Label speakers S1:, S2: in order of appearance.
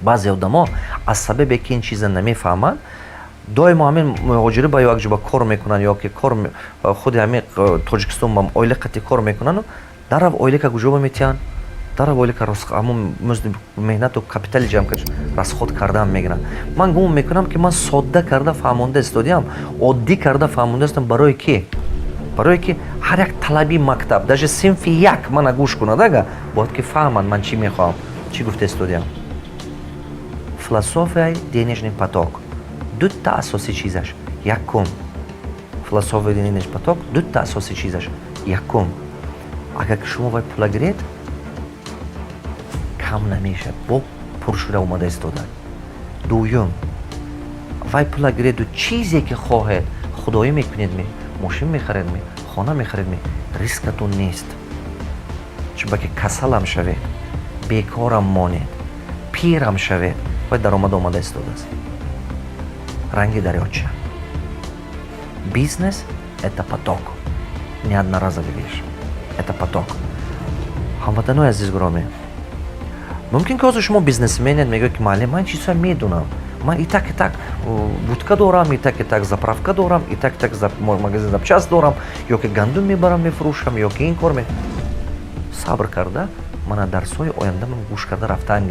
S1: Баъзе одамо аз сабабе ки ин чиза намефаҳманд, доимо ҳамин муҳоҷирӣ ба ё як ҷоба кор мекунанд ё ки кор худи ҳамин Тоҷикистон ба оила қати кор мекунанду дарав ойлика куҷоба метиҳанд, дарав ойлика ҳамун музди меҳнату капитали ҷамъ кард расход кардаам мегиранд. Ман гумон мекунам, ки ман содда карда фаҳмонда истодиам, оддӣ карда фаҳмонда истодам. Барои ки? Барое ки ҳар як талаби мактаб, даже синфи як мана гӯш кунад, ага бояд ки фаҳманд ман чӣ мехоҳам, чӣ гуфта истодиам. Философияи денежный поток дута асосӣ чизаш. Якум, философияи денежный поток дута асосӣ чизаш. Якум, агар ки шумо вай пула гиред, кам намешавад, бо пур шуда омада истода. Дуюм, вай пула гиреду чизе ки хоҳед, худоӣ мекунед, ме мошин мехаред, ме хона мехаред, ме рискатон нест. Чунбаки касалам шавед, бекорам монед, пирам шавед, вай даромад омада истодааст ранги дарёча. Бизнес — это поток, не одноразовый вещь, это поток. Ҳамватанои азиз, гиромӣ, мумкин ки ҳозир шумо бизнесменед, мегӯед, ки муаллим, ман чизҳоя медунам, ман и так, и так будка дорам, и так, и так заправка дорам, и так, и так магазин запчасть дорам, ё ки гандум мебарам мефурӯшам, ё ки ин кор. Сабр карда мана дарсҳои оянда ман гӯш карда рафтаан.